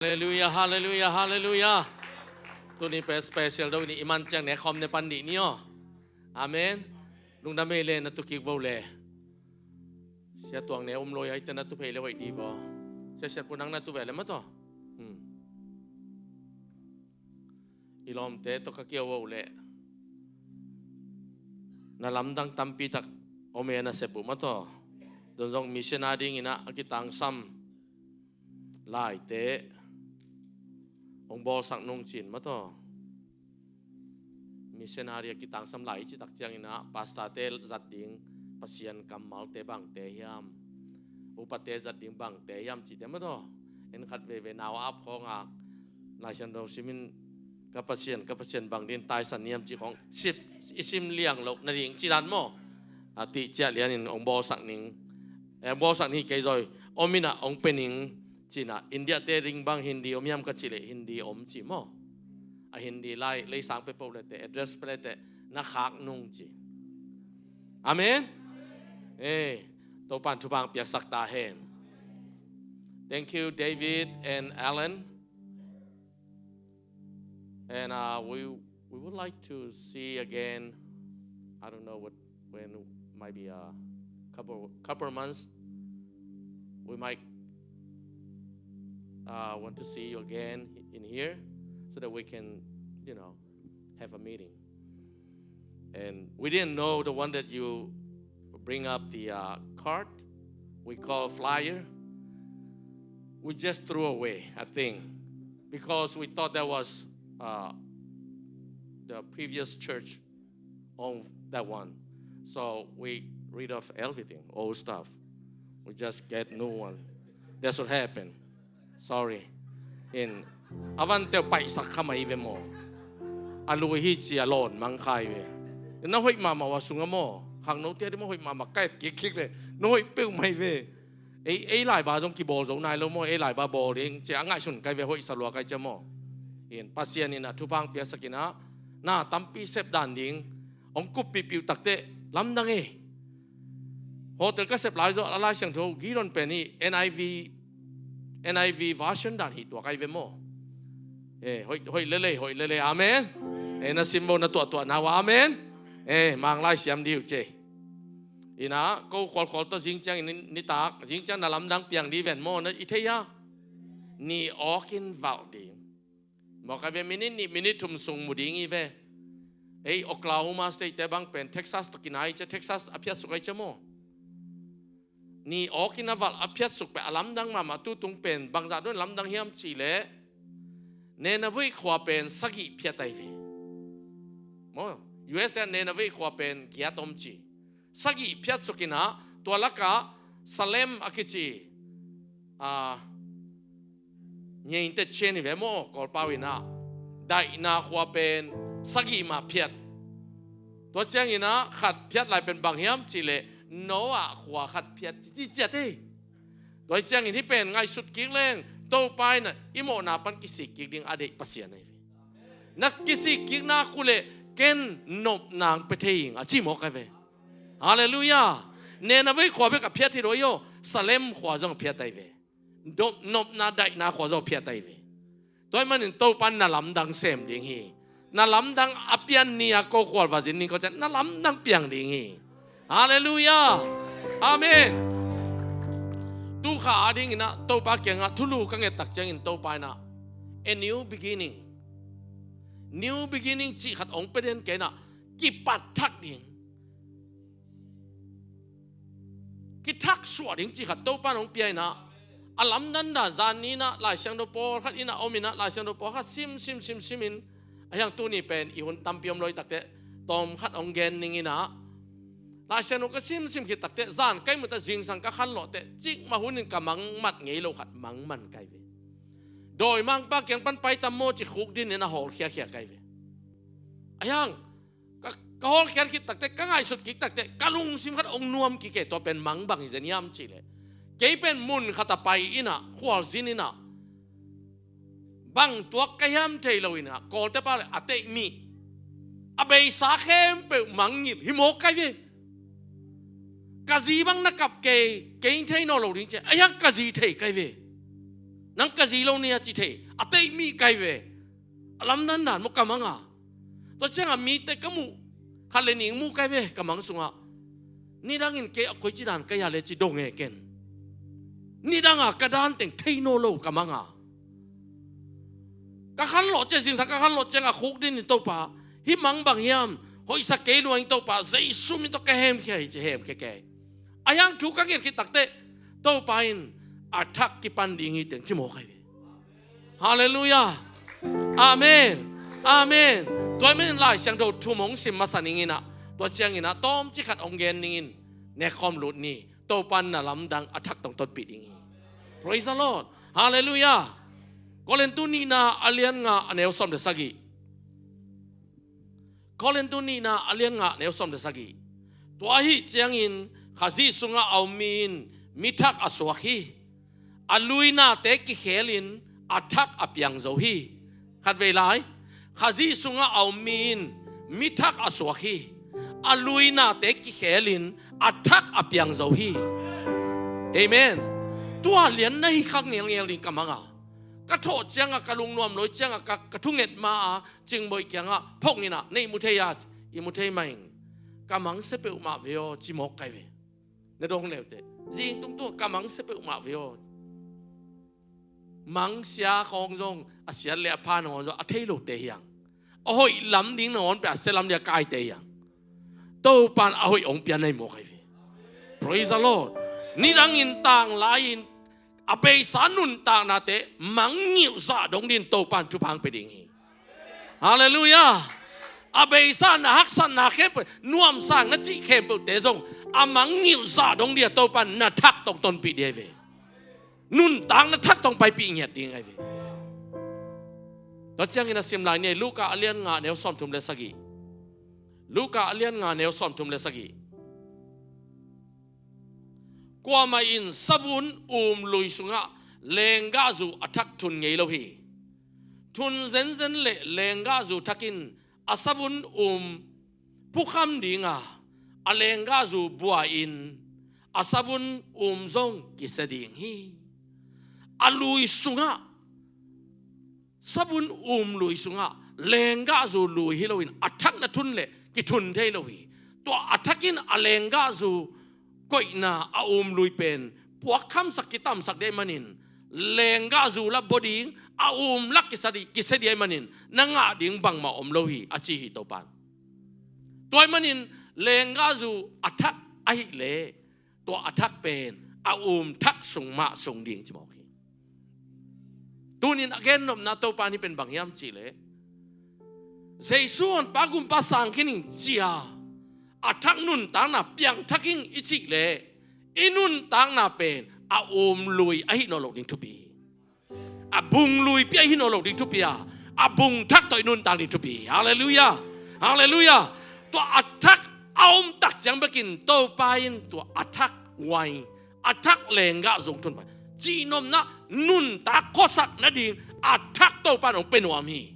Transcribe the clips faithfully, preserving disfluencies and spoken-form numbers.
Halleluia, halleluia, halleluia. Tuni pen special do ni, i man ciang ne khawm ne pan dih ni aw. Amen. Lungdam ei le, na tu kik vo le. Sia Tuang ne um lo ai te, na tu phei le hoih dih vo. Sia Sian Pu nang na tu ve le maw taw. Hmm. I lawmte tawh ka kiau vo le. Na lamdang tampi tak om e, na sep uh maw taw. Don zong mission a dingin ah a kitangsam laite hong bawlsak nung cin maw taw. Missionary a kitangsam lai i cih tak ciangin ah pastorte zat ding Pasian kammalte bangte hiam, upate zat ding bangte hiam cihte maw taw. En khat veve nau a ap khawng a Lai Siangtho simin ka Pasian, ka Pasian bang dingin taisan hiam cih khawng sip, i sim liang loh nading cih dan maw. A tih ciah lianin hong bawlsak ning, eh, bawlsak ning hi kei zaw, om in ah hong pia ning cih in ah, India te ding bang Hindi om hiam ka cih leh Hindi om cih maw. A Hindi lai lei sang pe poh le teh, address pe le teh, na khak nung cih. Amen. Eh, Topa'n thupha piaksak ta hen. Thank you, David and Alan. And uh, we we would like to see again. I don't know what, when, maybe a couple couple months. We might uh, want to see you again in here so that we can, you know, have a meeting. And we didn't know the one that you bring up the uh, card we call flyer. We just threw away, I think, because we thought that was uh, the previous church owned that one. So we rid of everything, old stuff. We just get new one. That's what happened. Sorry. In, a van teuh paihsak kha mai ve maw. A lui hi ci a lawn mang khai ve. Na hoih mahmah uh a sung a maw. Khangno tia di maw hoih mahmah kai kik kik le. Na hoih peuh mai ve. Ei, ei laiba zong kibawl zo nai lo maw. Ei laiba bawl ding ci a ngaihsun kai ve, hoih sa lua kai cia maw. In, Pasian in a thupha piaksak in a, na tampi sep dan ding hong kuppih piu tak teh lamdang e. Hotel ka sep lai zaw a Lai Siangtho Gideon pen hi, N I V, N I V version dan hi tua kai ve maw. Eh, hoih, hoih lele, hoih lele, amen. Eh, na sim vo na tuahtuah na uh, amen. Eh, Mang Lai siam diu ce. In a, ko khualkhual tawh zing ciang in nitak, zing ciang na lamdang piang di ven maw, na i thei a. Ni awk in valh ding. Mawk a ve, minit nih minit thum sung mu ding hi ve. Ei Oklahoma State te bang pen Texas tawh kinai cia, Texas a phiatsuk ai cia maw. Ni awk in a valh a phiatsuk pen a lamdang mahmah, tutung pen bangzah dong lamdang hiam cih leh Nineveh khua pen sagih phiat ai ve. Maw, U S A Nineveh khua pen giat om ci. Sagih phiatsuk in a, tua lakah Salem a kici, a, nyeinte cian hi ve maw, Kawlpau in a, daihna khua pen sagih mah phiat. Tua ciangin a khat phiat lai pen bang hiam cih leh Noah khua khat phiat ci ciat hi. Tua ciangin hih pen ngaihsut kik leng, Topa in a i mawhna pan kisik kik ding a deih Pasian ahi ve. Na kisik kikna uh leh ken nopna hong pia thei ing a ci mawk ahi ve. Halleluiah. Nineveh khua bek a phiat hi lo hi aw, Salem khua zong a phiat ahi ve. Nop, nopna daihna khua zong a phiat ahi ve. Tua ahih manin Topa in na lamdang sem ding hi. Na lamdang a pian ni a ko khual va zin ning ko ciang na lamdang piang ding hi. Halleluiah. Amen. Tu kha a dingin a Topa kiangah thulu ka nget tak ciangin Topa in a, a new beginning. New beginning cih khat hong pia den kei in a, kipat thak ding. Kithak suah ding cih khat Topa in hong pia in a, a lamdang dan zan ni in a Lai Siangtho pawlkhat in a om in a, Lai Siangtho pawlkhat sim, sim, sim, sim in, a hiang tuni pen i hun tampi om lo hi tak teh, tawm khat hong gen ning in a, Lai Siangtho ka sim, sim khit tak teh, zan kai mu teh, zingsang ka khanlawh teh, cikmah hun in ka mangmat ngei lo khat mangman kai ve. Dawimangpa kiang pan pai tam maw ci khuk din in a hawlkhia khia kai ve. A hiang, ka, ka hawlkhiat khit tak teh, ka ngaihsut kik tak teh, ka lungsim khat hong nuam kik e, tua pen mang bang hi zen hiam cih leh, kei pen mun khat a pai in a, khualzin in a, bang tuak ka hiam thei lo in a, Kawlte pau leh a teih mi, a beisa khempeuh mangngilh hi mawk kai ve. Ka zi bang na kap kei, kei thei nawn lo ding ci a, a hiang ka zi thei kai ve. Nang ka zi lo ni a ci thei a, tei mi kai ve. A lamdang dan maw ka mang a. Tua ciangah mite ka muh, khat le nih mu kai ve ka mang sungah. Nidangin kei a koici dan ka hia le ci dong e ken. Nidanga ka dan teng thei nawn lo ka mang a. Ka khanlawh ciang, zingsang ka khanlawh ciangah khukdin in Topa, hih mang bang hiam, hoihsa kei lua ing Topa, Jesu min tawh ka hemkhia hi ci hemkhia kei. A hiang thu ka nget khit takteh Topa in a thak kipan ding hi teng ci mawk ahi ve. Halleluiah. Amen. Amen. Tua ahih manin Lai Siangtho thu mong sim masa ning inah, tua cianginah tawmcik khat hong gen ning in, nekkhawm lut ni. Topa in na lamdang a thak tong tonpih ding hi. Praise the Lord. Halleluiah. Korintu nihna a lian nga a neu sawm le sagih. Korintu nihna a lian nga a neu sawm le sagih. Tua ahih ciangin Khazih sungah a om mi in mi thak a suak hi. A luinate kikhelin a thak a piang zo hi. Khatvei lai, Khazih sungah a om mi in mi thak a suak hi. A luinate kikhelin a thak a piang zo hi. Amen. Tua lian na hi kha ngelngel ding ka mang a. Ka thawh ciangah, ka lungnuam lo ciangah, ka, ka thunget ma a Cingboih kiangah phawk inah, na ihmu thei a, ihmu thei mah ing. Ka mangsia peuhmah ve aw ci mawk kai ve. Na dong leuteh, zing tung tua ka mangsia peuhmah ve aw. Mangsia khawng zong a siat le a pha nangawn zong a thei lote hiang. A hoih lam ding nangawn pia, a sia lam ding a kaite hiang. Topan a hoih hong pia na hi mawk ahi ve. Praise the Lord. Nidangin tanglai-in a beisa nuntaknate mangngilh zah dong dingin Topan thupha hong pia ding hi. Halleluiah. A beisa na haksatna khempeuh, nuamsa na cih khempeuhte zong a mangngilh zah dong dingin Topan na thak tong tonpih ding ahi ve. Nuntakna thak tong paipih ngiat ding ahi ve. Tua ciangin a sim lai ni, Luka a lian nga neu sawmthum le sagih. Luka a lian nga neu sawmthum le sagih. Kuamah in savun um lui sungah lenggahzu a thak thun ngei lo hi. Thun zenzen le lenggahzu thak in a savun um phukham ding a, a lenggahzu bua-in a savun um zong kisia ding hi. A lui sungah, savun um lui sungah, lenggahzu lui hi loin a thak na thun le kithun thei lo hi. Tua a thak in a lenggahzu koihna a um lui pen puak khamsak kitamsak ding ahih manin, lenggahzu lah bua ding, a um lah kisia ding, kisia ding ahih manin na ngah ding bangmah om lo hi, a ci hi Topan. Tua ahih manin lenggahzu a thak ahih leh, tua a thak pen a um thak sung mah sung ding ci mawk hi. Tunin a gennopna Topa in hih pen bang hiam cih leh, Jesu honpa gumpa sang khin ing ci-a, a thak nuntakna piangthak ing i cih leh, i nuntakna pen a um lui ahi nawn lo ding thupi hi. A bung luipi ahi nawn lo ding thupi a, a bung thak tawh i nuntak ding thupi hi. Halleluiah. Halleluiah. Tua a thak a om tak ciang bekin Topa in tua a thak wai, a thak lenggahzu thun pai. Cihnopna nuntak khuasak nading a thak Topan hong pia nuam hi.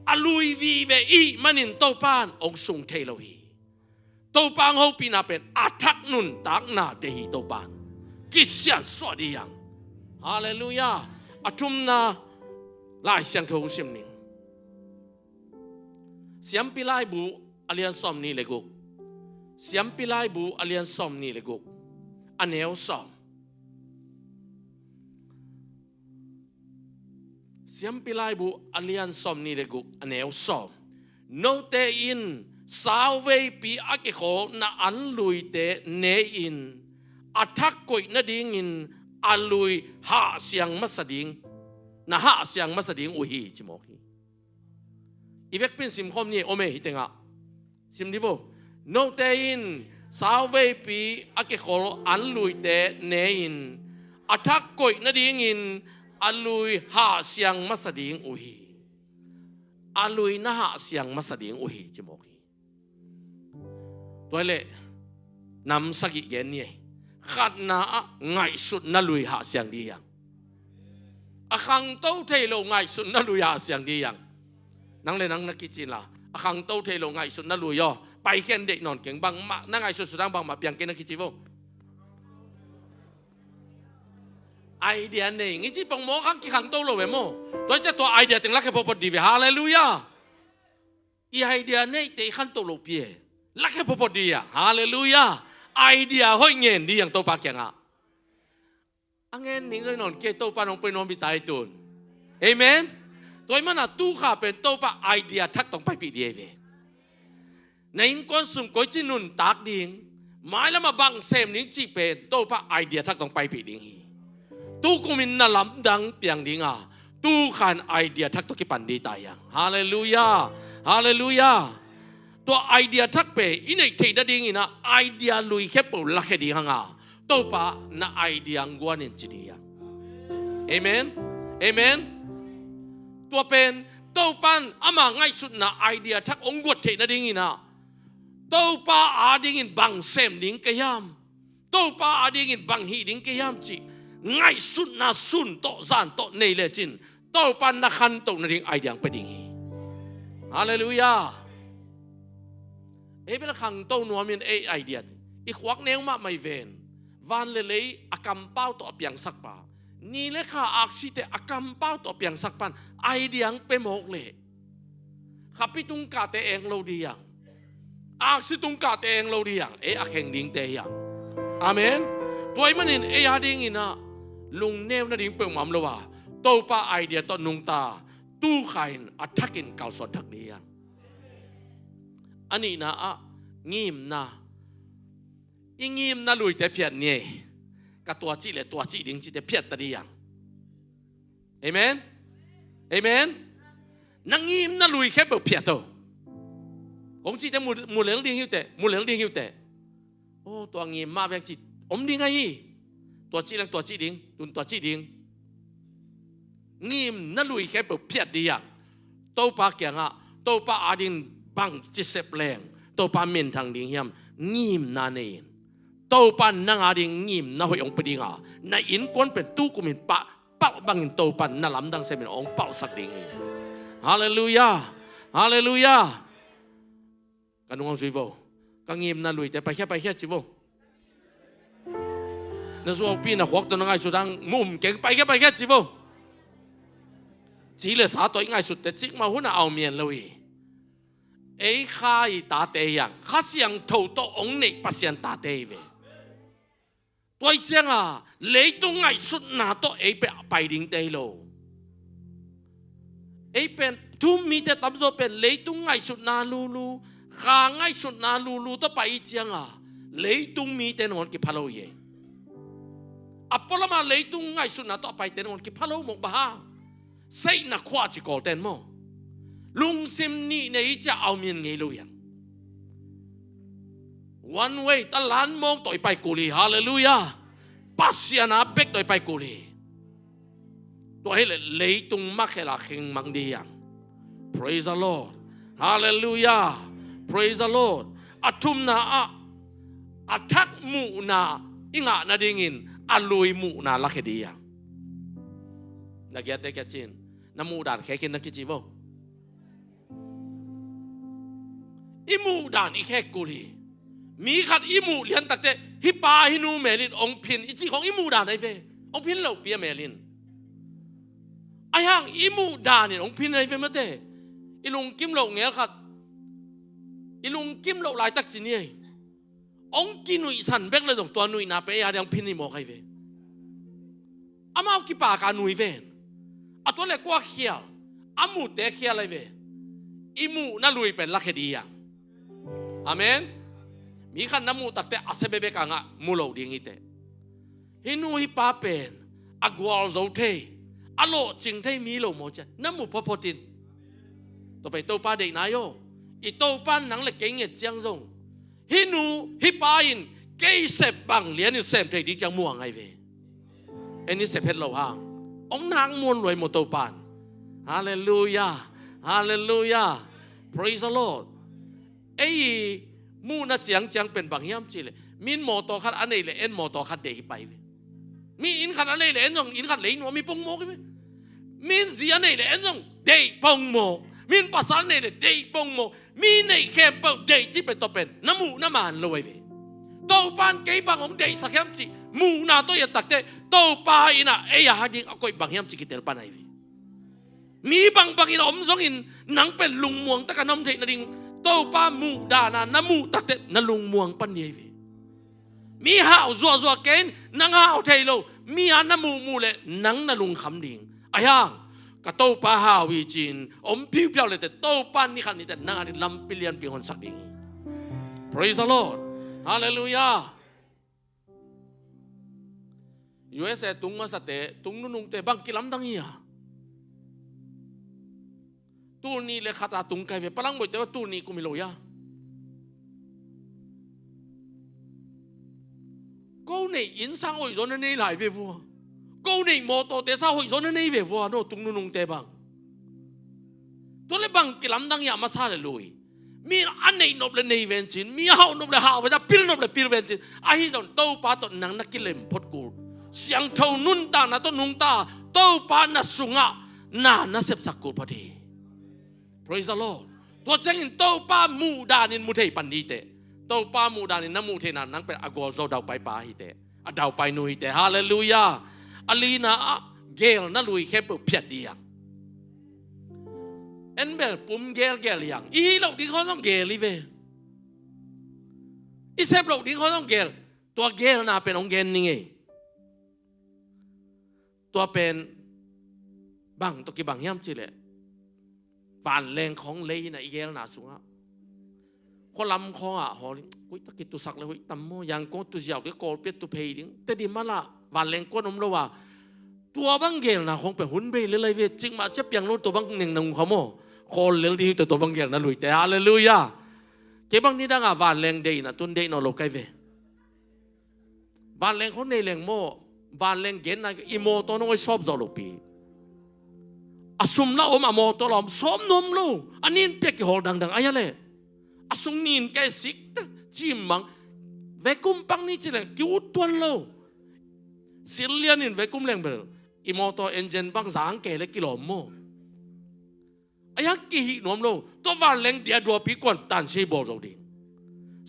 A lui vive i hih manin Topan hong sung thei lo hi. Topa hong hopihna pen a thak nuntakna deih hi. Topan kisiansuah ding hi hang. Halleluiah. A thumna Lai Siangtho hong sim ning. Siampi Laibu a lian sawmnih le guk. Siampi Laibu a lian sawmnih le guk, a neu sawm. Siampi Laibu a lian sawmnih le guk, a neu sawm. Note in sauveipi a kikhol na anluite ne-in, a thak koih nadingin a lui hahsiang masa ding, na hahsiang masa ding uh hi, ci mawk hi. I vekpi in simkhawm ni, om e, hih tengah. Sim ni vo. Note in sauveipi a kikhol anluite ne-in, a thak koih nadingin a lui hahsiang masa ding uh hi. A lui na hahsiang masa ding uh hi, ci mawk hi. Tua hi leh nam sagih gen ni ei. Khatna ah ngaihsutna lui hahsiang ding hi hang. A khangto thei lo ngaihsutna lui hahsiang ding hi hang. Nang le nang na kici inla, a khangto thei lo ngaihsutna lui aw, paikhian deih nawn keng, bangmah na ngaihsutsut hang, bangmah piang kei na kici vo. Idea nei ing i cih pongmawk hang kikhangto lo ve maw? Tua i ciah tua idea teng lakhia photphot dih ve. Halleluiah. I idea neite i khantoh lohpi e. Lakhia photphot dih a. Halleluiah. Idea hoih ngen dih ang Topa kiangah. A ngen ning zoi nawn kei, Topa nong poi nuam hi ta i tun. Amen. Tua i mana tukha pen Topa idea thak tong paipih dih ei ve. Na innkuan sung koici nuntak ding, mailamah bang sem ding cih pen Topa idea thak tong paipih ding hi. Tukumin na lamdang piang dinga, tukhan idea thak tong kipan dih ta hiang. Halleluiah. Halleluiah. Tua idea thak pen i neih theih nadingin ah idea lui khempeuh lakhia ding hanga, Topa na idea ang guanin ci dih hiang. Amen. Amen. Tua pen Topan ama ngaihsutna idea thak hong guat theih nadingin ah Topa adingin bang sem ding ka hiam? Topa adingin bang hih ding ka hiam cih ngaihsutna sun tawh zan tawh nei lecin Topa na khantoh nading idea ang pia ding hi. Halleluiah. Ei bel khangto nuamin ei idea i khuak neu mahmah i ven. Van le lei a kampau tawh a piangsak pa, ni le kha aksite a kampau tawh a piangsak pan idea ang pia mawk leh khapi tung kahte eng lo dih hiang. Aksi tung kahte eng lo dih hiang. Ei a kheng dingte hiang. Amen. Tua i manin ei adingin ah lungneu nading peuhmah om lo a, Topa idea tawh nungta tukha in a thakin kalsuan thak dih hiang. A nihna ah ngimna. I ngimna luite phiat ni ei. Ka tua cih le tua cih ding cihte phiat ta dih hiang. Amen. Amen. Na ngimna lui khempeuh phiat o. Kong cihte mu, mu lel ding hi uh teh, mu lel ding hi uh teh. Oh, tua ngim mah veng cih om ding ahi. Tua cih leng tua cih ding, tun tua cih ding. Ngimna lui khempeuh phiat dih hiang. Topa kiangah, Topa ading bang ci sep leng Topa minthang ding hiam? Ngimna nei in. Topa nang ading ngimna hoih hong pia dinga, na innkuan pen tukumin pah palh bangin Topa na lamdang semin hong palhsak ding hi. Halleluiah. Halleluiah. Ka nung ang zui vo. Ka ngimna luite paikhia, paikhia ci vo. Na zuaupi na khuak tawh na ngaihsut ang mu um keng, paikhia, paikhia ci vo. Ci le sa tawh i ngaihsutte cikmah hunah au mian lo hi. Ei Kha i tate hiang, Kha Siangtho tawh hong neih Pasian tate hi ve. Tua i cianga leitung ngaihsutna tawh ei pia pai dingte hi lo. Ei pen thu-um mite tamzaw pen leitung ngaihsutna lulu, kha ngaihsutna lulu tawh pai i cianga leitung mite nangawn kipha lo hi ei. A pualama leitung ngaihsutna tawh a paite nangawn kipha lo mawk bang hang? Seihna khua ci kawlten maw? Lungsim nih nei i ciah au mian ngei lo hiang. One way, talan mawng tawh i pai kul hi. Halleluiah. Pasian a bek tawh i pai kul hi. Tua hileh leitung makhel a khengmang dih hiang. Praise the Lord. Halleluiah. Praise the Lord. A thumna ah a thak muhna i ngah nadingin a lui muhna lakhia dih hiang. Na giate kia cin, na muhdan khekin na kici vo. I muhdan i khek kul hi. Mi khat i muh liantakte hih pa hih nu melin hong phin i cih khong i muhdan ahi ve. Hong phin lopi a melin. Ahi hang i muhdan in hong phin ahi ve mate. I lungkim loh ngel khat, i lungkim loh laitak ci ni ei. Hong kinuihsan bek le zong tua nuihna pen ei a ding hong phin hi mawk ahi ve. Amau kipaka nui ven. A tua le kua khial, a mute khial ahi ve. I muhna lui pen lakhia dih hiang. Amen. Mi khat na muhtakte a sia bekbek a ngah mu lo ding hi teh. Hih nu hih pa pen a gualzo thei, a lawhcing thei mi lo maw cia na mu photphot in. Tua pen i Topa deihna hi aw. I Topa nang le kei nget ciang zong hih nu hih pa in kei sep bang lianin sem thei ding ciang muang ahi ve. En i sep het loh hang hong nak muan luai maw Topan. Halleluiah. Halleluiah. Praise the Lord. Ei muhna ciangciang pen bang hiam cihleh, min mawtaw khat a neih le en mawtaw khat deih hi pai ve. Mi inn khat a neih le en zong inn khat lei nuam hi pongmawk hi ve. Min zi a neih le en zong deih pongmawk. Min pasal a neih le deih pongmawk. Mi neih khempeuh deih cih pen tawh pen na muh na man lo ahi ve. Topan kei bang hong deihsak hiam cih muhna tawh i et takteh Topa in ah ei a hak ding a koih bang hiam cih kitel pan ahi ve. Mi bangbang in a om zongin nang pen lungmuang takin na om theih nading Topa muh dan a na muh takteh na lungmuang pan ding ahi ve. Mi hau zuahzuah kei in nang hau thei lo, mi a na muhmuh leh nang na lungkham ding. Ahi hang ka Topa hau hi ci-in om phiuphiau leh teh Topa in ni khat ni teh nang a ding lampi lianpi hong honsak ding hi. Praise the Lord. Hallelujah. U S A tung masate, tung nunungte bang kilamdang hi a. Tul nih le khat a tung kai ve, Palangboite tul nih kum hi lo a. Ko neih inn sang hoih zaw na nei lai ve vua. Ko neih mawtawte sang hoih zaw na nei ve vua, no tung nunungte bang. Tua le bang kilamdang hi a masa le lui. Mi a neih nop le nei vencin, mi a hauh nop le hauh vencin, a pil nop le pil vencin. Ahi zong Topa tawh nang na kilem phot kul. Siangtho nuntakna tawh nungta, Topa na sungah na na sepsak kul phot hi. Praise the Lord. Tua ciangin Topa muh danin mu thei pan ding hi teh. Topa muh danin na muh theihna nang pen a gualzo daupaipa hi teh. A daupainu hi teh. Hallelujah. A lina ah geel na lui khempeuh phiat ding hi a. En bel pum geelgeel hi a. I hih loh ding khawng zong geel hi ve. I sep loh ding khawng zong geel. Tua geelna pen hong gen ning ei. Tua pen bang tawh kibang hiam cih leh vanleng khawng lei in a i geelna sungah. Khualam khawngah hawl in, koi tak kitusak le hoih tam maw, Yangon tu ziau ding, Kawlpi tu phei ding, Tedim ah lah vanleng kuan om lo a. Tua bang geelna khawng pen hun bei le lai ve, cikmah ciah piang lo, tua bang neng nang kha maw. Khawl lel ding hi teh tua bang geelna luite. Hallelujah. Kei bang nidang a vanleng deih in a tun deih nawn lo kai ve. Vanleng khawng nei leng maw, vanleng genna i mawtaw nong oi sawp zawh lopi. A sum la om, a mawtaw la om, sawp nuam lo. A nin piak kihawl dangdang ahi a leh. A sung nin kai sik ta, cim mang. Vacuum pang ni ci leng ki ut tuan lo. Sil lian in vacuum leng bel i mawtaw engine bang zang kei le kilawm maw. A yang kihih nuam lo. Tua vanleng dia duapi kuan tan sei bawl zo ding.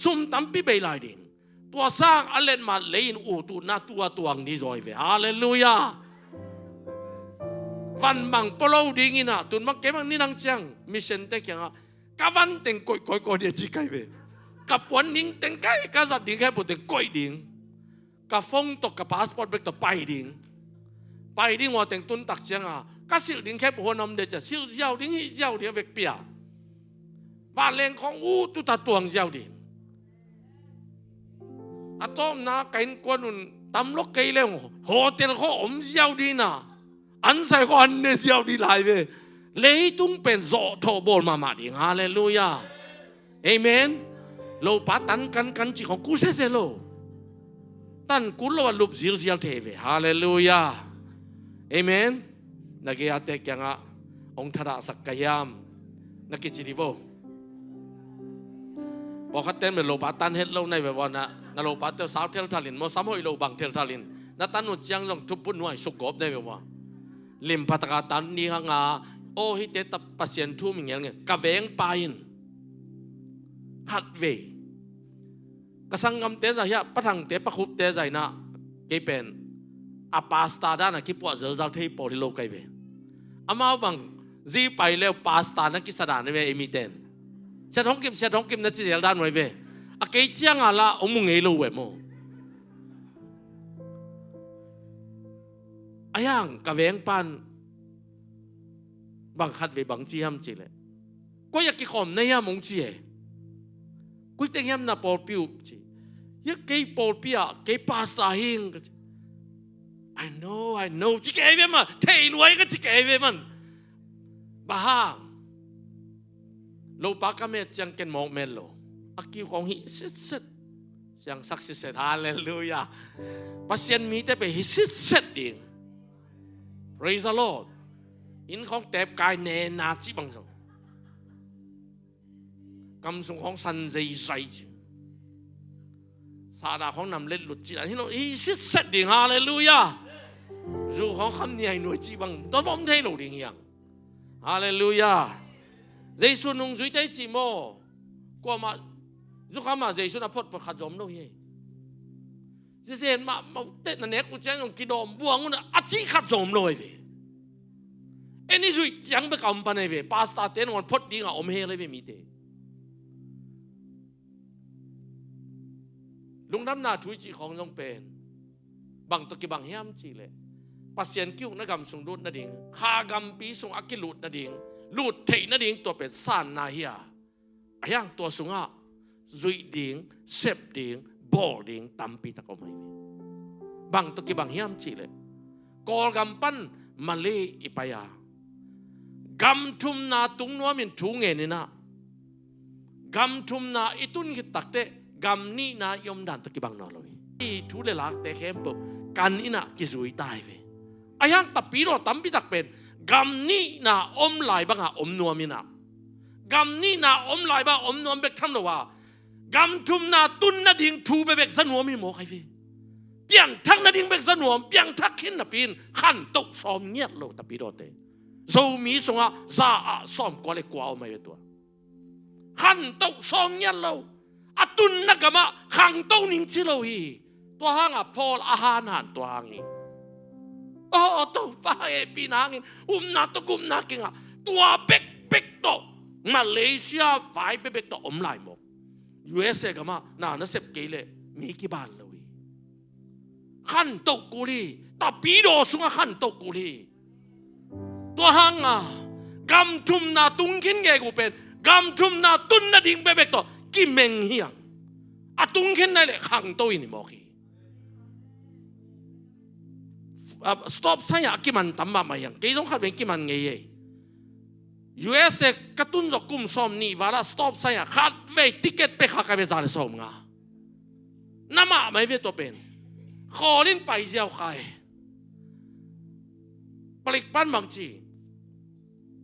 Sum tampi bei lai ding. Tua sang a letmat lei in ut utna tua tuang ni zaw hi ve. Hallelujah. Van mang pua lo ding in a, tun bang kei bang nidang ciang mission te kiangah ka van teng koih koih koih ding ci kai ve. Ka puan ning teng kai, ka zat ding khempeuh teng koih ding. Ka phone tawh, ka passport bek tawh pai ding. Pai ding ua teng tun tak ciang a, ka silh ding khempeuh huan om ding cia, silh ziau ding, hih ziau ding a vekpi a. Vanleng khawng ut ut a tuang ziau ding. A tawpna ka innkuan un tam lok kei leng hotel khawng om ziau ding a. An sai khawng an ne ziau ding lai ve. Leitung pen zawhthawh bawl mahmah ding. Hallelujah. Amen. Lopa tan kan kan cih khawng kul sese lo. Tan kul lo a lup zilzial thei ve. Hallelujah. Amen. Na gei a te kiangah hong thadahsak ka hiam? Na kici dih vo. Pawlkhat ten me lopa tan het lo nai ve vua na, na lopa te sau thelthalin maw, sam hoih lo bang thelthalin. Na tan uh ciang zong thuput nuai suk gawp nai ve vua. Lim phataka tan ni hanga, aw hihte ta Pasian thu mi ngelngel. Ka vengpa in khatvei ka sanggamte zah hiah, Pa Thangte, Pa Khupte zah inah kei pen a pasta dana kipuah zelzal thei pawl hi lo kai ve. Amau bang zi pai leu pasta na kisa dan ve ei miten. Siat Hong Kim, Siat Hong Kim na ci zel dan uh ai ve. A kei cianga lah hong mu ngei lo uh e maw. A hiang ka vengpan bang khatvei bang ci hiam cihleh, koi a kikhawm na hiam hong ci e. Koi teng hiam na pawlpi uh ci. Hia kei pawlpi ah kei pasta hing ka ci. I know, I know ci kei ve man. Thei luai ka ci kei ve man. Bang hang? Lopa ka met ciang ken mawk met lo. A kiu kong hih sitset. Siangsak sitset. Halleluiah. Pasian mite pen hih sitset ding. Praise the Lord. Inn khawng tep kai nena cih bang zong, kam sung khawng san zeizai cih, sahdah khawng nam letlut cih dan hi lo. Hih sitset ding. Halleluiah. Zu khawng kham niainuai cih bang don bawm thei lo ding hiang. Halleluiah. Jesu nungzuite cih maw? Kuamah, zu kham ah Jesu na photphot khat zom lo hi. Cizen mahmah uh teh na nek uh ciang zong kidawm buang uh na a cih khat zong om lo ahi ve. En i zuih ciang bek a om pan ahi ve. Pastor te nangawn phot dingah om hel ahi ve mite. Lungdamna thu i cih khawng zong pen bang tawh kibang hiam cihleh, Pasian ki-ukna gam sung lut nading, kha gampi sung a kilut nading, lut theih nading tua pen sanna hi a, a hiang tua sungah zuih ding, sep ding, bawl ding tampi tak om ahi ve. Bang tawh kibang hiam cihleh, Kawlgam pan Malay i pai a, gam thumna tung nuamin thu ngen in ah, gam thumna i tun khit takteh gam nihna i omdan tawh kibang nawn lo hi. I thu le lakte khempeuh kan in ah kizui ta hi ve. A hiang tapidaw tampi tak pen gam nihna om lai bangah om nuam in ah, gam nihna om lai bangah om nuam bek tham lo a, gam thumna tun nading thu bekbek za nuam hi mawk ahi ve. Piangthak nading bek za nuam, piangthak khin napi in khantoh sawm ngiat lo tapidawte. Zomi sungah za ah sawmkua le kua om ahi ve tua. Khantoh sawm ngiat lo. A tunna gamah khangto ning ci lo hi. Tua hangah Paul a hanhan tua hang hi. Aw Topa, hehpihna hangin upna tawh gupna kingah tua bekbek tawh, Malaysia vai bekbek tawh om lai mawk. U S A gamah na nasep kei leh mi kiban lo hi. Khantoh kul hi. Tapidaw sungah khantoh kul hi. Tua hanga gam thumna tung khin gegu pen gam thumna tun nading bekbek tawh kimeng hi hang. A tung khin nai leh khangto in hi mawk hi. Ah, stop sign ah a kiman tam mahmah hi hang. Kei zong khat vei kiman ngei ei. U S A ka tun zawh kum sawm nih val ah stop sign ah khat vei ticket pek kha ka ve za le sawm nga. Na mahmah hi ve tua pen. Khawl in pai ziau kha e. Palik pan bang ci,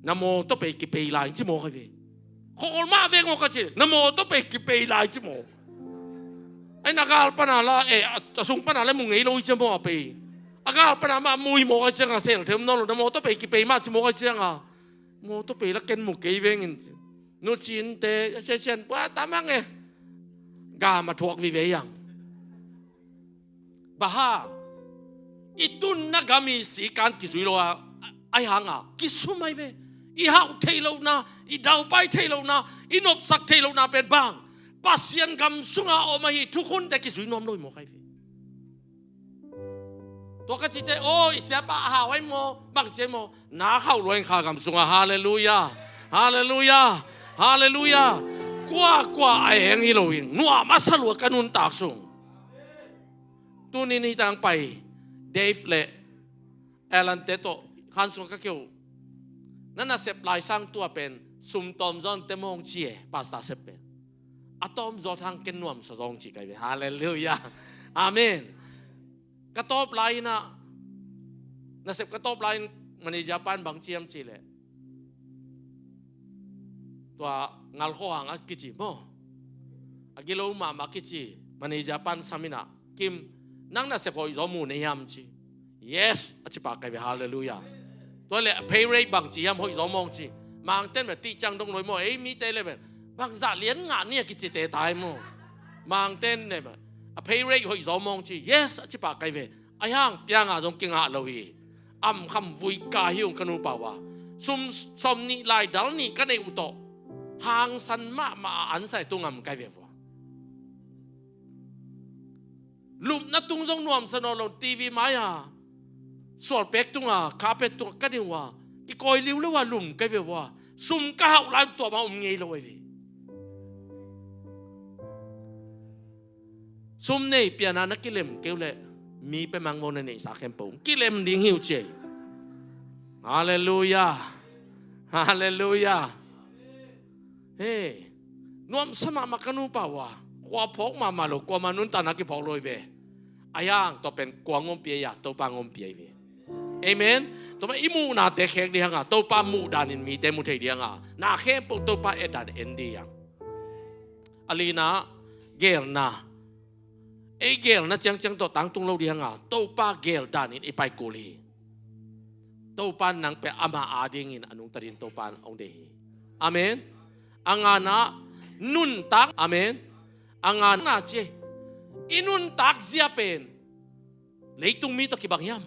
na mawtaw pei kipei lai ci mawk ahi ve. Khawl mah vek mawk a ci, na mawtaw pei kipei lai ci mawk. Ai na gal pana la, eh, a, a sung pana la mu ngei lo i ci mawk a pei. A gal pana mah mu i mawk a ci nga sel them nawn lo, na mawtaw pei kipei mah ci mawk a ci nga. Mawtaw pei la ken mu kei vengin ci. Nu cinte, a sia sian pua tamang e. Gam a thuak vive yang. Baha i tunna gam i sikan kizui lo a, a, ai hanga kisum ai ve. I hauh theih lohna, i daupai theih lohna, i nopsak theih lohna pen bang Pasian gam sunga om ahi thukhunte kizui nuam lo i mawk ai ve. Tua ka cite, aw, i siapa a hau ai maw, bang ci ai maw, na khauh luain kha gam sunga, halleluia, halleluia, halleluia. Kua kua a eng hi lo in nuam a sa lua ka nuntak sung. Tunin hi tang pai Dave le Alan te tawh khan sung ka keu. Na nasep lai sang tua pen sum tawm zawn te mawng ci e, pastor sep pen. A tawm zaw thang ken nuam sa zawng ci kai ve. Halleluia. Amen. Ka tawp lai inah, nasep ka tawp lai in manager pan bang ciam ci leh, tua ngalkhaw hang a kici maw, a gilo mahmah kici manager pan sam inah, Kim, nang nasep hoih zaw mu na hiam ci. Yes a ci pak kai ve, halleluia. Tua le pay rate bang ci hiam, hoih zaw mawng ci. Mangten bel tih ciang dong loi maw, ei mite le bel bangzah lian ngah ni a kicite tai maw. Mangten le bel a pay rate hoih zaw mawng ci. Yes a ci pak kai ve. A hiang pianga zong kingah lo hi. Amkham vui ka hi ung ka nupa uh a, sum sawm nih lai dal nih ka neih uh tawh hangsan mahmah a ansai tu ngam kai ve vua. Lupna tung zong nuamsa nawn lo, TV mai-a sualpek tunga, carpet tunga ka ding uh a, kikawi liuleu a lum kai ve vua. Sum ka hauh lai tuamah um ngei lo ai ve. Sum nei piana na kilem keu leh mi pemang vo na neihsa khempeuh kilem ding hi uh ci ei. Halleluia. Halleluia. He, nuamsa mahmah ka nupa uh a, khua phawk mahmah lo, kuama nuntakna kiphawk lo hi ve. A hiang tua pen kua ngawmpi a, Topa ngawmpi ahi ve. Amen. Tua mah i muhnate khek dih hanga Topa muhdanin mite mu thei dih hanga na khempeuh Topa etdan en dih hang. A lina, gelna. Ei gelna ciangciang tawh tangtung lo dih hanga Topa geldanin i pai kul hi. Topa nang pia ama adingin a nungta dingin Topa hong deih hi. Amen. A ngana nuntak. Amen. A ngana ci ei. I nuntak zia pen Leitung mi tawh kibang hiam?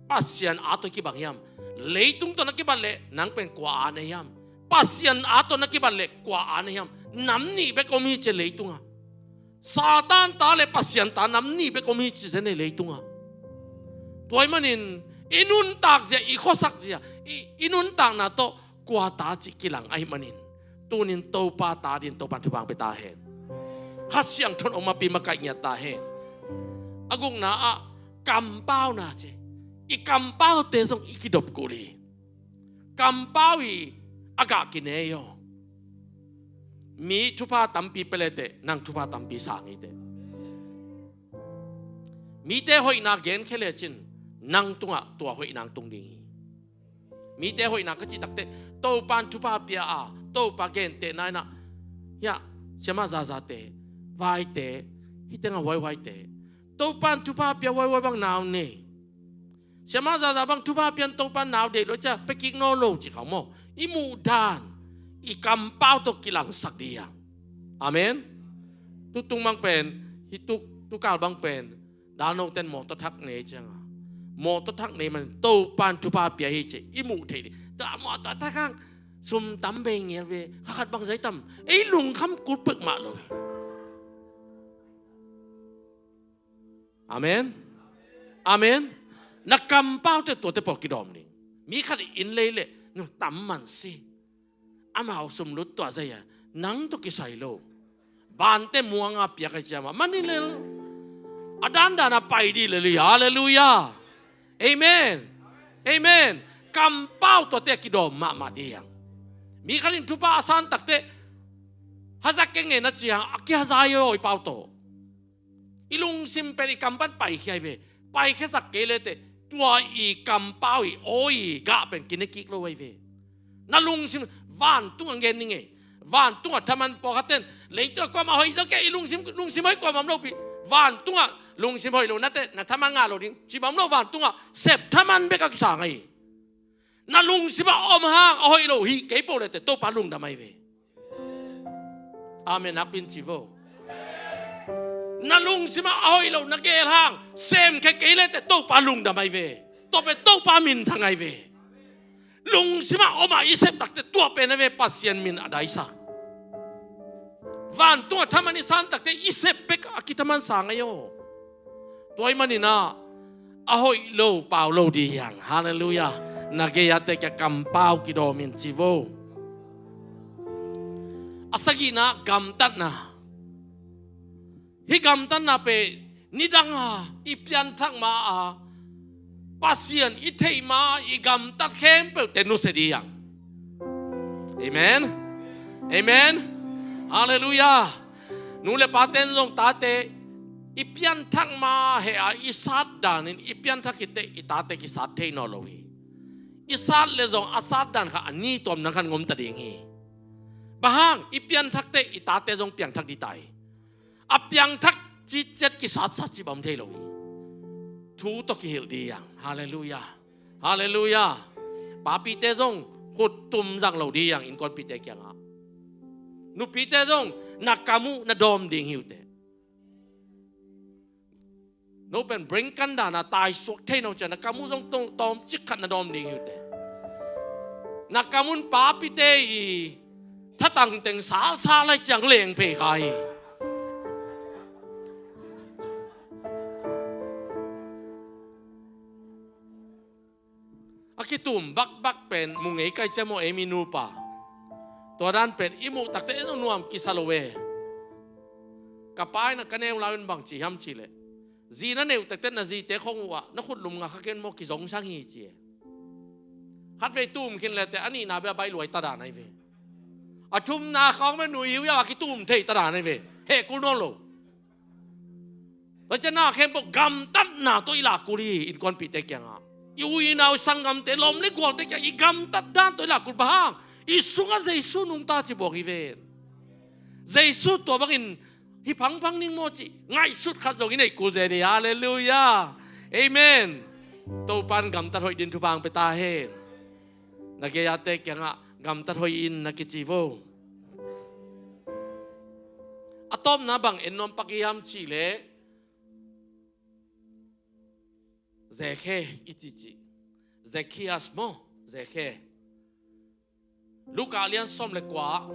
Pasian a tawh kibang hiam? Leitung tawh na kibat leh nang pen kua a na hiam? Pasian a tawh na kibat leh kua a na hiam? Nam nih bek om hi ci leitungah. Satan ta le Pasian ta nam nih bek om hi ci zen hi leitungah. Tua ahih manin i nuntak zia, i khuasak zia, i, i nuntakna tawh kua ta cih kilang ahih manin, tunin Topa ta dingin Topan thupha pia ta hen. Kha Siangtho in hong makaih ngiat ta hen. A gukna ah kampauna ci. I kampaute zong i kidop kul hi. Kampau i a gah kinei aw. Mi thupha tampi pia leteh nang thupha tampi sang hi teh. Mite hoihna genkhia lecin nang tungah tua hoihna tung ding hi. Mite hoihna ka cih takteh Topan thupha pia a, Topa gentehna in ah, hiah, siamah zazate, vaite, hih tengah huaihuaite, Topan thupha pia huaihuai bang nau nei. Siamah zaza bang thupha pian Topan nau deih lo cia pia kik nawn lo ci kha maw? I muh dan, i kampau tawh kilangsak ding hi hang. Amen. Tutung bang pen, hih tuk, tukal bang pen, dalnoten mawtaw thak nei cianga, mawtaw thak nei man Topan thupha pia hi ci i muh thei ding. Tua mawtaw thak hang sum tam bei ngel ve, kha khat bang zai tam, ei lungkham kul pek mah lo. Amen. Amen. Na kampaute tuate pawl kidawm ding. Mi khat in lei leh nu tam man si. Amau sum lut tua zai a nang tawh kisai lo. Vante muanga piak a ciama mani lel. A dandan a pai dih lel hi. Halleluiah. Amen. Amen. Kampau tuate kidawm mahmah dih hang. Mi khat in thupha a san takteh hazak keng nge na ci hang a kihaza hi aw i pau tawh. I lungsim pen i kam pan paikhia hi ve. Paikhiasak kei leteh tua i kampau i aw i gah pen kine kik lo hi ve. Na lungsim vantung a ngen ni ngei. Vantung a thaman pawlkhatten leitung a kuamah hoih zong kei i lungsim, lungsim hoih kuamah om lopi. Vantung a lungsim hoih lo nate na thaman ngah lo ding. Cibam lo vantung a sep thaman bek a kisang ahi. Na lungsim a om hang a hoih lo hih kei po leteh Topa lungdam ahi ve. Amen. Nakpin ci vo. Na lungsim a a hoih lo na gel hang sem khe kei leteh Topa lungdam ahi ve. Tua pen Topa minthang ahi ve. Lungsim a om a i sep takteh tua pen ahi ve Pasian min a daisak. Vantung a thaman i san takteh i sep bek a kithaman sang ahi aw. Tua ahih manin ah a hoih lo pau lo dih hang. Halleluiah. Na gei-ate kia kampau kidawm in ci vo. A sagihna gamtatna. Hih gamtatna pen nidang a i pianthak ma a Pasian i theih ma a i gamtat khempeuhte nusia dih hang. Amen. Amen. Halleluiah. Nu le paten zong tate i pianthak ma heh a i sat danin i pianthak khit teh i tate kisat thei nawn lo hi. I sat leh zong a sat dan kha a ni tuam nang khan ngom ta ding hi. Bang hang i pianthak teh i tate zong piangthak dih ta hi. A piangthak citciat kisatsat cibam thei lo hi. Thu tawh kihilh dih hang. Halleluiah. Halleluiah. Papite zong khut tum zang lo dih hang innkuanpihte kiangah. Nupite zong na kam uh na dawm ding hi uh teh. No pen brain kan dana taisuak thei no ciang na kam uh zong tawm, tawmcik khat na dawm ding hi uh teh. Na kam un papite i thatang teng salsal lai ciang leng phei kha hi. A kitum bakbak pen mu ngei kai cia maw ei mi nupa. Tua dan pen i muh takteh en nuam kisa lo e. Ka pa in a ka neu lai un bang ci hiam cih leh, zi na neuh takteh na zite khong uh ah na khut lum nga kha ken maw kizongsang hi ci e. Khatvei tum khin leteh a nihna bia baih luai ta dan ahi ve. A thumna khawng bia nui hiu ia a kitum thei ta dan ahi ve. Heh kul nawn lo. Tua ciang na khempeuh gamtatna tawh i lak kul hi innkuanpihte kiangah. I u i nau sanggamte lawm le gualte kiang i gamtat dan tawh i lak kul bang hang. I sungah Jesu nungta ci buak hi ven. Jesu tua bangin hih phangphang ning maw cih ngaihsut khat zong i neih kul zen hi. Halleluiah. Amen. Topan gamtat hoih din thupha hong pia ta hen. Na gei-ate kiangah gamtat hoih in na kici vo. A tawpna bang en nuam pak hiam cih leh Zekhe i cici. Zacchaeus maw? Zekhe. Luka a lian sawm le kua,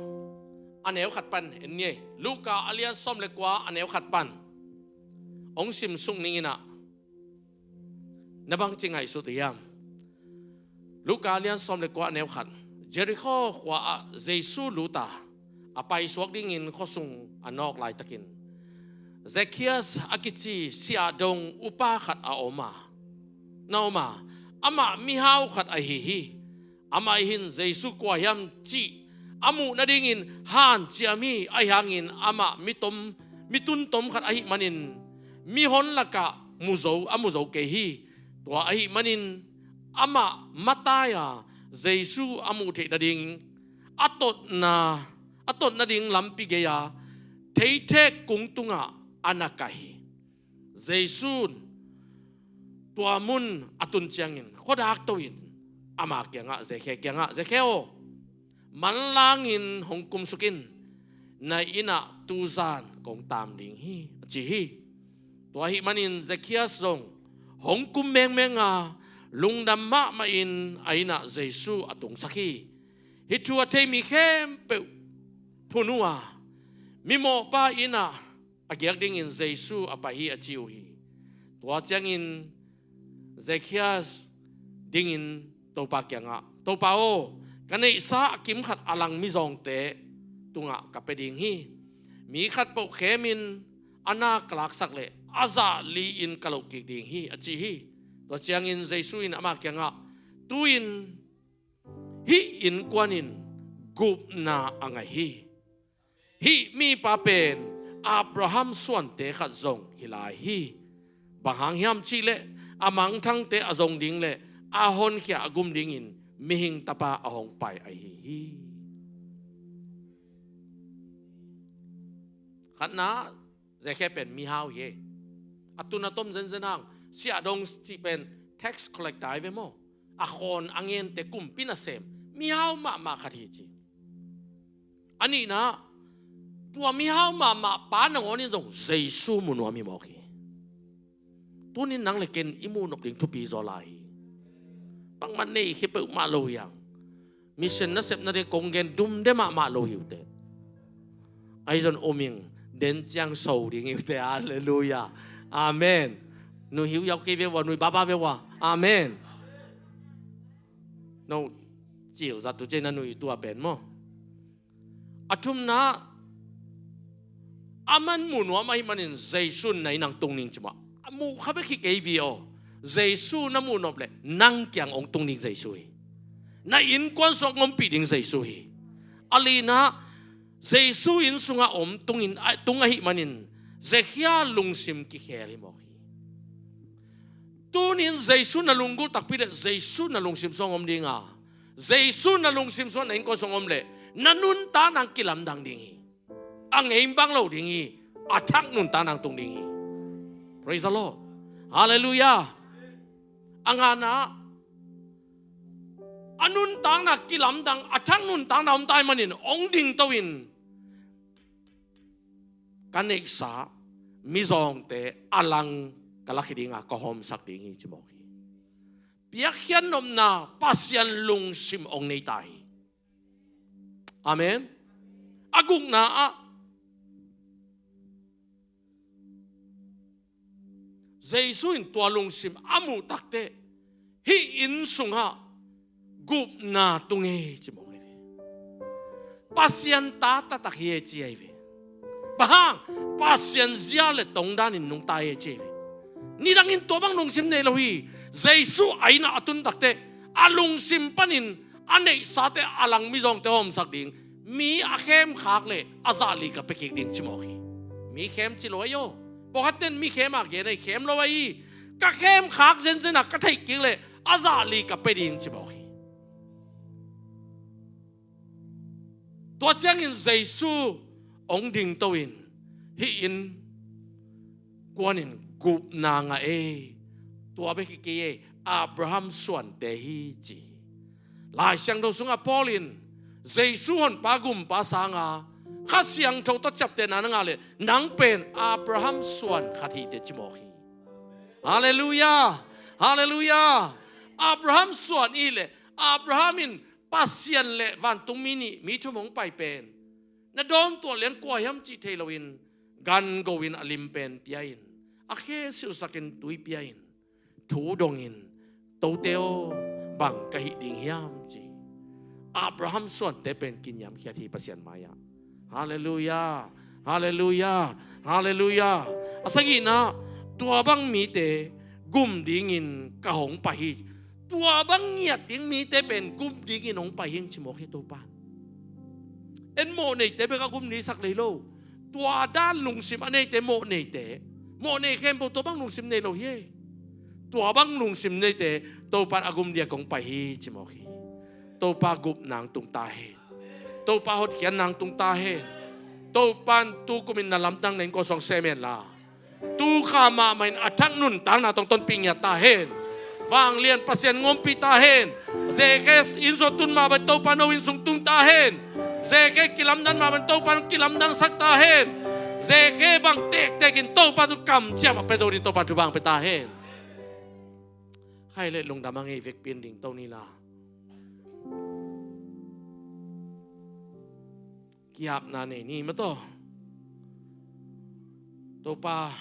a neu khat pan en ni ei. Luka a lian sawm le kua, a neu khat pan. Hong sim suk ning in ah, na bangci ngaihsut hiam? Luka a lian sawm le kua, a neu khat. Jerikho khua ah Jesu lut a, a paisuak dingin khuasung a nawk laitakin, Zacchaeus a kici siahdong upa khat a om a, na om a, amah mihau khat ahi hi. Amah in Jesu kua hiam cih a muh nadingin hanciam hi. Ahi hangin amah mi tom, mi tun tom khat ahih manin mihon lakah mu zo, a mu zo kei hi. Tua ahih manin amah matai a, Jesu a muh theih nading a totna, a tot nading lampi gei-a theithek kung tungah a na kai hi. Jesu in tua mun a tun ciangin khuadak to-in ama kiangah, Zekhe kiangah, "Zekhe aw, manlangin hong kumsuk in, na inn ah tuzan kong taam ding hi," a ci hi. Tua ahih manin Zacchaeus zong hong kum mengmeng a, lungdam mahmah in a inn ah Jesu a tungsak hi. Hih thu a thei mi khempeuh phun uh a, mimawhpa inn ah a giak dingin Jesu a pai hi, a ci uh hi. Tua ciangin Zacchaeus dingin Topa kiangah, "Topa aw, ka neihsa a kim khat a lang mizawngte tungah ka pia ding hi. Mi khat paoh khemin a na ka laksak leh a zah li-in ka loh kik ding hi," a ci hi. Tua ciangin Jesu in ama kiangah, "Tu-in hih innkuan in gupna a ngah hi. Hih mipa pen Abraham suante khat zong hi lai hi. Bang hang hiam cihleh a mangthangte a zong ding le a honkhia a gum dingin Mihing Tapa a hong pai ahi hi." Khatna, Zekhe pen mihau hi. A tun a tom zenzen hang, siahdong cih pen tax collector hi ve maw? A khawn a ngente kumpi nasem, mihau mahmah khat hi ci. A nihna, tua mihau mahmah pa nangawn in zong Jesu mu nuam hi mawk hi. Tunin nang le ken i muh nop ding thupi zaw lai hi. Bangmah nei khia peuhmah lo hi hang. Mission nasepna ding kong gen dum de mahmah lo hi uh teh. Ahi zong um ing, den ciang so ding hi uh teh. Halleluiah. Amen. Nui hi uh yauk kei ve ua, nui baba ve ua. Amen. No, cil zat uh ciang na nui tua pen maw? A thumna, aman mu nuam ahih manin Jesu in na inn ah hong tung ning ci mah. A muh kha bek hi kei ve aw. Jesu na muh nop leh nang kiang hong tung ding Jesu hi. Na innkuan sungah hong ompih ding Jesu hi. A lina, Jesu inn sungah om tungin, a, tung ahih manin Zacchaeus lungsim kikhel hi mawk hi. Tunin Jesu na lunggulh takpi leh Jesu na lungsim sungah om ding a, Jesu na lungsim sungah na innkuan sungah om leh na nuntakna kilamdang ding hi. A ngei bang lo ding hi. A thak nuntakna tung ding hi. Praise the Lord. Halleluiah. A ngana, a nuntakna kilamdang, a thak nuntakna om ta ahih manin hong dingto-in, ka neihsa mizawngte a lang ka lakhia ding a, ka hawmsak ding hi ci mawk hi. Piakkhiat nopna, Pasian lungsim hong nei ta hi. Amen. A gukna ah, Jesu in tua lungsim a muh takteh, hih inn sungah gupna tung hi ci mawk hi ve. Pasian ta taktak hi e ci ahi ve. Bang hang? Pasian zia le tongdan in nungta hi e ci ahi ve. Nidangin tua bang lungsim nei lo hi. Jesu a inn ah a tun takteh, a lungsim panin a neihsate a lang mizawngte hawmsak ding, mi a khemkhak leh a zah li ka pia kik ding ci mawk hi. Mi khem ci lo ahi aw. Pawlkhatte'n mi khem a gen ahi, khem lo ahi. Ka khemkhak zenzen a ka theih kik leh a zah li ka pia ding ci mawk hi. Tua ciangin Jesu hong dingto-in, hih innkuan in gupna ngah e, tua bek hi kei e, Abraham suante hi ci hi. Lai Siangtho sungah Paul in, Jesu honpa gumpa sanga Kha Siangtho tawh ciaptehna na ngah leh nang pen Abraham suan khat hi teh ci mawk hi. Halleluiah. Halleluiah. Abraham suan i leh, Abraham in Pasian le vantungmi nih, mi thum hong pai pen na dawntuah liang kua hiam cih thei loin, gan go in a lim pen pia in, a khe silhsakin tui pia in, thu dongin, "Tote aw, bang ka hih ding hiam?" ci. Abraham suante pen kiniamkhiat hi Pasian mai-ah. Halleluiah. Halleluiah. Halleluiah. A sagihna, tua bang mite gum dingin ka hong pai hi. Tua bang ngiat ding mite pen gum dingin hong pai hing ci mawk hi Topa. En mawh neite bek a gum ding sak lei lo. Tua dan lungsim a neite, mawh neite, mawh nei khempeuh tua bang lungsim nei lo hi. Tua bang lungsim neite Topa in a gum ding a kong pai hi ci mawk hi. Topa gupna hong tung ta hen. Topa hotkhiatna hong tung ta hen. Topa in tu kumin na lamdang na innkuan sung sem hen la, tu kha mahmah in a thak nuntakna tawh tonpih ngiat ta hen. Vanglian Pasian in ompih ta hen. Zeke inn sung tun mah bangin Topa in no inn sung tung ta hen. Zeke kilamdan mah bangin Topa in kilamdangsak ta hen. Zeke bang tektek in Topa in kamciam a pia zo ding Topa in thupha hong pia ta hen. Khaile lungdam a ngei vekpi in dingto ni la. Ki-apna nei ni maw taw. Topa,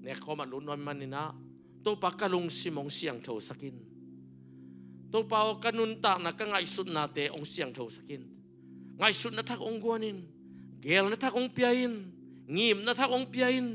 nekkhawm ah lut nuam manin ah, Topa, ka lungsim hong siangthosak in. Topa aw, ka nuntakna, ka ngaihsutnate hong siangthosak in. Ngaihsutna thak hong guan in. Geelna thak hong pia in. Ngimna thak hong pia in.